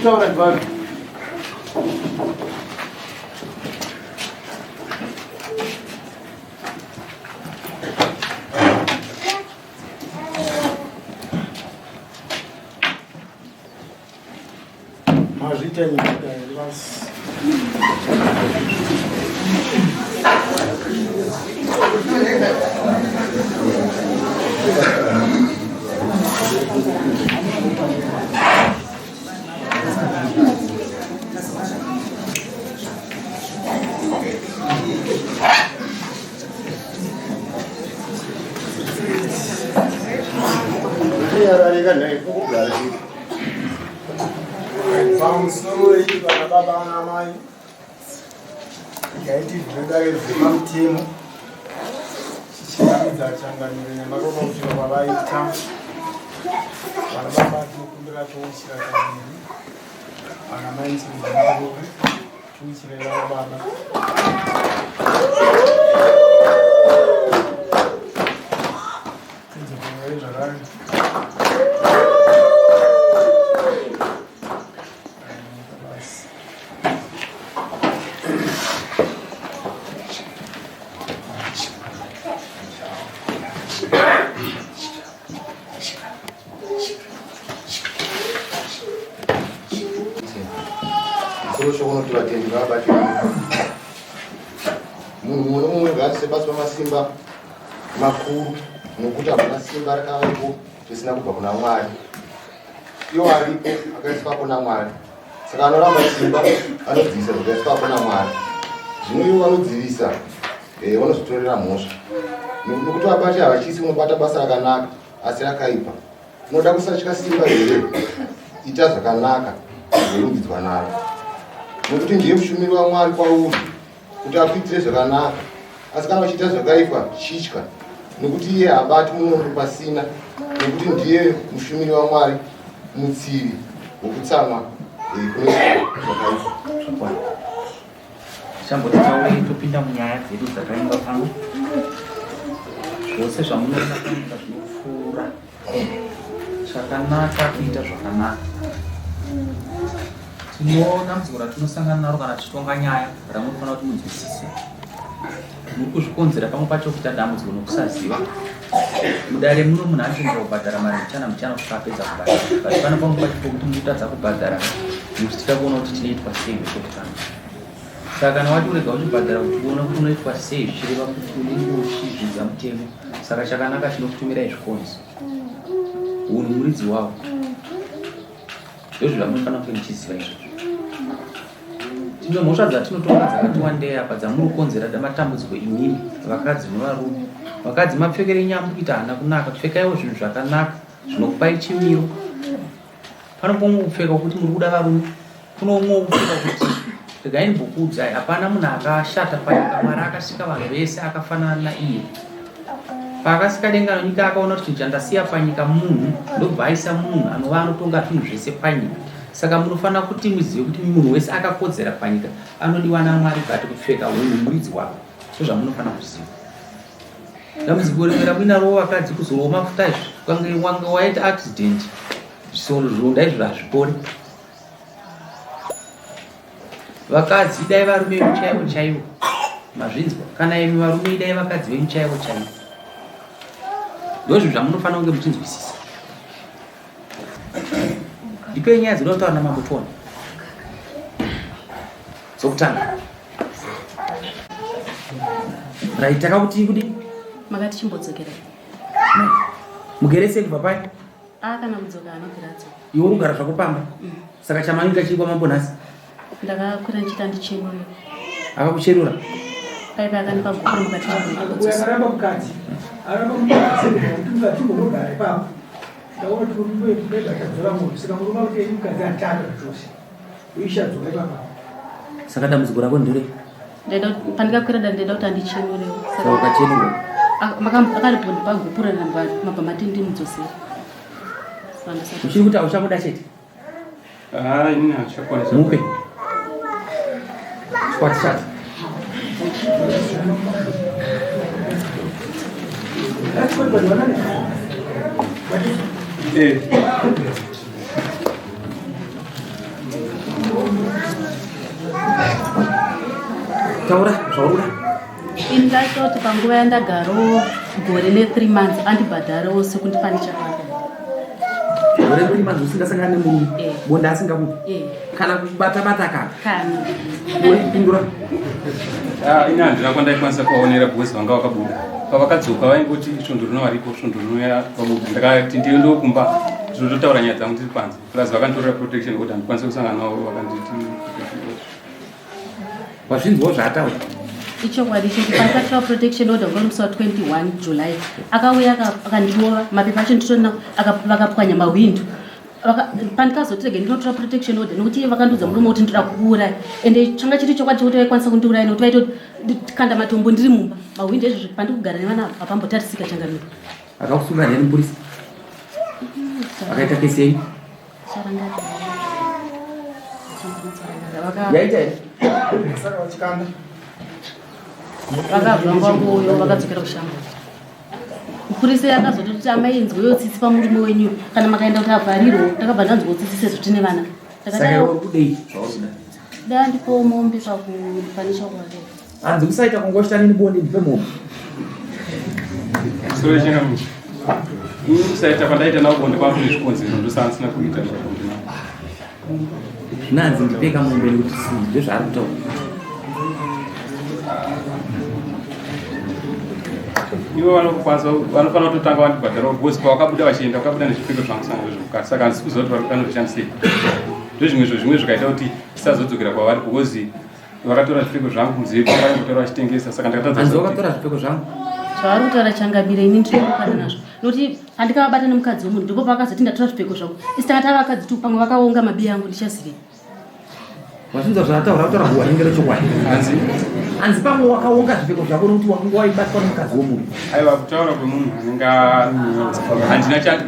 Kutaura ndivano. Mazviita nyika here basi. Yararika nhai kugara Pamusoro iyi vana baba vana mai yaiti zvinodare zvepamutemo chichiratidza changamire nyamaropa kusvika kwavaita vana baba tinokumbira touchira kaviri vana mai chirove tiuchire vana baba tidzokerai zvakare Musoro shoko unoti vatendi ngavabatirane. Munhu mumwe nomumwe ngaazviise pasi pamasimba makuru nokuti hakuna simba rakavapo risina kubva kuna Mwari. Iwo aripo akaiswapo naMwari. Saka anoramba simba anodzivisa zvakaiswapo naMwari. Zvino ivo vanodzivisa eh, vanozvitorera mhosva. Nokuti vabati havachisi unobata basa rakanaka asi rakaipa. Unoda kusatya simba here? Ita zvakanaka uzorumbidzwa naro. Nokuti ndiye mushumiri waMwari kwauri kuti akuitire zvakanaka. Asi kana uchiita zvakaipa, chitya, nokuti iye haabati munondo pasina, nokuti ndiye mushumiri waMwari, mutsivi wokutsamwa eh, kune zvakaipa. Zvakwana. Tichamboti taurei topinda munyaya dzedu dzakaingwa pano. Zvose zvamunoona panyika zvinopfuura. Chakanaka kuita zvakanaka. Tino dambudziko ratinosangana naro kana tichitonga nyaya ramunofanira kuti munzwisise. Muri kuzvikonzera pamwe pacho kuita dambudziko nokusaziva. Mudare muno munhu anotenderwa kubhadhara mari mbichana mbichana kusvika apedza kubhadhara. But pano pamwe pacho pokuti mutadza kubhadhara nekuti tida kuona kuti tinoitwa sei vekutanga. Saka kana wati urega uchibhadhara kuti uone kuti unoitwa sei zvichireva kuti unenge uchizvidza mutemo. Saka chakanaka tinokutumirai zvikonzo. Hunhu muridzi wawo. Ndozvo zvamunofanira kunge muchiziva izvozvo. Tine mhosva dzatinotonga dzakati wandei apa dzamuri kukonzera matambudziko imimi vakadzi nevarume. Vakadzi mapfekero enyu amuri kuita haana kunaka. Pfekaiwo zvinhu zvakanaka zvinokupai chimiro. Pano pomwe kupfeka kuti muri kuda varume. Kuno umwe kupfeka kuti regai ndimbokuudzai hapana munhu akashata panyika. Mwari akasika vanhu vese akafanana naiye. Paakasika denga nenyika akaona kuti chinhu chandasiya panyika munhu ndobva aisa munhu anova anotonga zvinhu zvese panyika. Saka munofanira kuti muzive kuti munhu wese akakodzera panyika anodiwa naMwari but kupfeka hunhu muridzi wako. Ndozvamunofanira kuziva. Dambudziko rimwe ramuinaro vakadzi kuzorwa mafuta izvi ukange wange waita accident zvironda izvo hazvipori. Vakadzi idai varume venyu chaivo chaivo. Mazvinzwa? Kana imi varume idai vakadzi venyu chaivo chaivo. Ndozvinhu zvamunofanira kunge muchinzwisisa. Ndipei nyaya dzinoda kutaura namambo tione. Dzokutanga. Right, takakutii kudi? Makati chimbodzokera. Mugere sei kubva pai? Ah, kana mudzoka anobvira adzoka. Iwe uri kugara zvako pamba? Mm. Saka chamanika chii kwamambo nhasi? Ndakakwira ndichita ndichenure. Akakuchenura? Paipa akandipa gupuro mukati Uyo akaramba mukadzi. Aramba mukadzi kuti mukadzi unogara ipapo. Ndaona kuti murume wedu akadzora munhu saka murume akuti mukadzi atanga zvose. Uishadzoka ipapa. Saka dambudziko rako nderei? Ndaida pandikakwira dare ndaida kuti andichenurewo. Saka ukachenurwa? Akaripondipa gupura mabva mati ndimudzosere. Uchiri kuti hauchamuda chete? Ah, ini handichakwanisa. Mupe. Squat shut. Eh. Taura zvauri kuda. Ini ndachoti panguva yandagarawo gore ne3 months andibhadharewo sekundipa nechakada. Gore ne3 months usingasangana nemurume Eh. bonde asingakupi Eh. kana kubata bata kana Kana. Iwe pindura. Ah, ini handina kwandaikwanisa kuvaonera because vanga vakabuda. Pavakadzoka vaingoti svondo rino varipo, svondo rinouya vabuda. Ndakati ndiyo ndokumba ndinototaura nyaya dzangu ndiri panze. Plus vakanditorera protection kuti handikwanise kusangana navo vakanditi Wazvinzwawo zvaataura? Ichokwadi chekuti pandakatora protection order nguva musi wa 21 July akauya akandirova mapepa acho nditorina vakapwanya mahwindo. Pandikazoti rege ndinotora protection order nekuti iye vakandiudza murume kuti ndoda kukuuraya ende changa chiri chokwadi chekuti vaikwanisa kundiuraya nekuti vaitokanda matombo ndiri mumba mahwindo ezvozvo pandikugara nevana hapambotarisika changamire. Akakusunga here mupurisa? Akaita kesi yenyu? Yaita here? Saka vachikanda. Vakabva ngwanguyo vakadzokera kushango. Mupurisa akazototi amai inzweyo tsitsi pamurume wenyu kana makaenda kuti avharirwo takabva ndanzwa tsitsi sezvo tine vana. Saka iwe uri kudei zvauri kuda? Da ndipo mombe pakufanisha kwake. Hanzi usaita kunge uchita nini bonde ndipe mombe. Sore chingamuchi. Ini kusaita kwandaita navo bonde kwangu nezvikonzero ndosaka ndisina kuita bonde navo. Zvinanzi ndipe kamombe nekuti ndezvaari kutaura. Ivo vanokwanisa vanofanira kutotanga vandibhadhara because pavakabuda vachienda vakabuda nezvipfeko zvangu sanga zvemukati saka handisi kuziva kuti vanozvishandisei. Ndozvimwe zvo zvimwe zvikaita kuti tisazodzokera kwavari because vakatora zvipfeko zvangu kunze kwavaingotora vachitengesa saka ndakatadza Hanzi kuti wakatora zvipfeko zvangu. Zvavari kutaura changamire ini ndinokana nazvo nokuti pandikavabata nemukadzi wemunhu ndipo pavakazoti ndatora zvipfeko zvangu isi tanga tava vakadzi tu pamwe vakaonga mabiya angu ndichazivei. Wazvinzwa zvaataura kutaura huwanenge rechokwadi. Hanzi? Hanzi pamwe wakaonga zvipfeko zvako nokuti wakanga waibatwa nemukadzi wemunhu. Aiwa kutaura kwemunhu anenge handina cha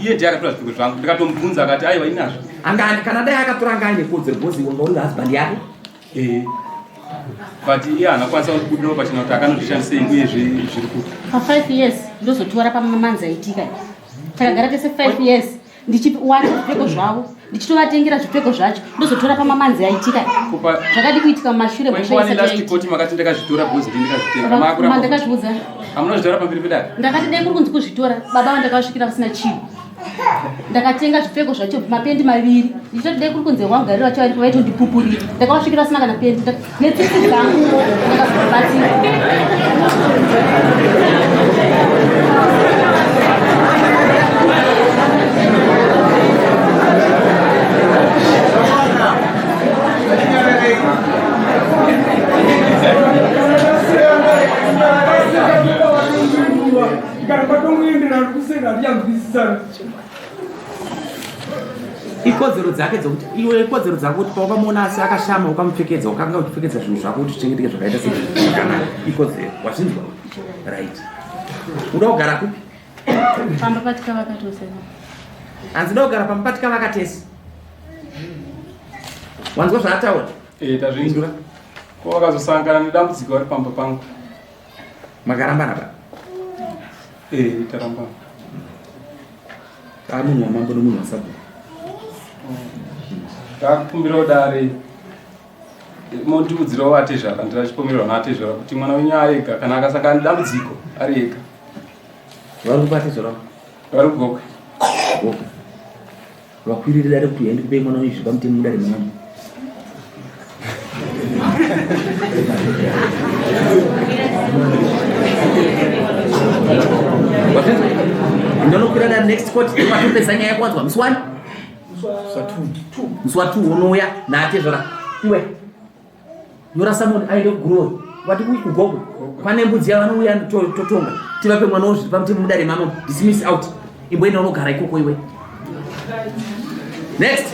iye ndiye akatora zvipfeko zvangu ndikatomubvunza akati aiwa inazvo. Anga kana dai akatora anga aine kodzero because wanga uri husband yake. Eh. But iye haana kukwanisa kubudirawo pachena kuti akanozvishandisei uye zviri kupi. Pa 5 years ndozotora pamamanzi aitika. Takagara tese 5 years ndichiwana zvipfeko zvavo ndichitovatengera zvipfeko zvacho ndozotora pamamanzi aitika. Zvakadi kuitika mumashure mhosva Kwaingova isati nelast yaitika. court makati ndakazvitora because ndini ndakazvitenga. Maakuramba. Ndakazviudza. Hamuna kuzvitora pamberi pedare. Ndakati dai kuri kunzi kuzvitora baba vandakavasvikira vasina chinhu. Ndakatenga zvipfeko zvacho mapendi maviri ndichitoti dai kuri kunze kwangu vacho varipo vaitondipupurira. Ndakavasvikira vasina kana pendi netsitsi dzangu ndakazovabatsira. Kana patongoenderana kuseka ndichanzwisisana. Ikodzero dzake dzokuti iwe ikodzero dzako kuti pawakamuona asi akashama ukamupfekedza ukanga uchipfekedza zvinhu zvako kuti zvichengeteke zvakaita sezvakanaka. Ikodzero wazvinzwa? Right. Unoda kugara kupi? Pamba patikavaka tose. Hanzi unoda kugara pamba patikavaka tese. Wanzwa zvaataura? Eh, tazvinzwa. Ko vakazosangana nedambudziko vari pamba pangu. Makarambana ba? Eh, tarambana. Ah, munhu wamambo nomunhu wasabhuku. Ndakumbirawo dare mondiudzirawo atezvara ndirachipomerwa naatezvara kuti mwana wenyu arega kana akasangana nedambudziko ari ega. Vari kupa atezvara? Vari kugokwe. Gokwe. Vakwirire dare kuti uende kupei mwana wenyu zviri pamutemo mudare mamambo. Ndinokwira dare next court ndopatopedza nyaya yakuwanzwa musi wani? Musi wa 2 unouya naatezvara. Iwe nyora summon aende kuGuruve wati kuGokwe pane mbudzi yavanouya totonga tivape mwana wozviri pamutemo mudare mama dismiss out imboenda unogara ikoko iwe. Next.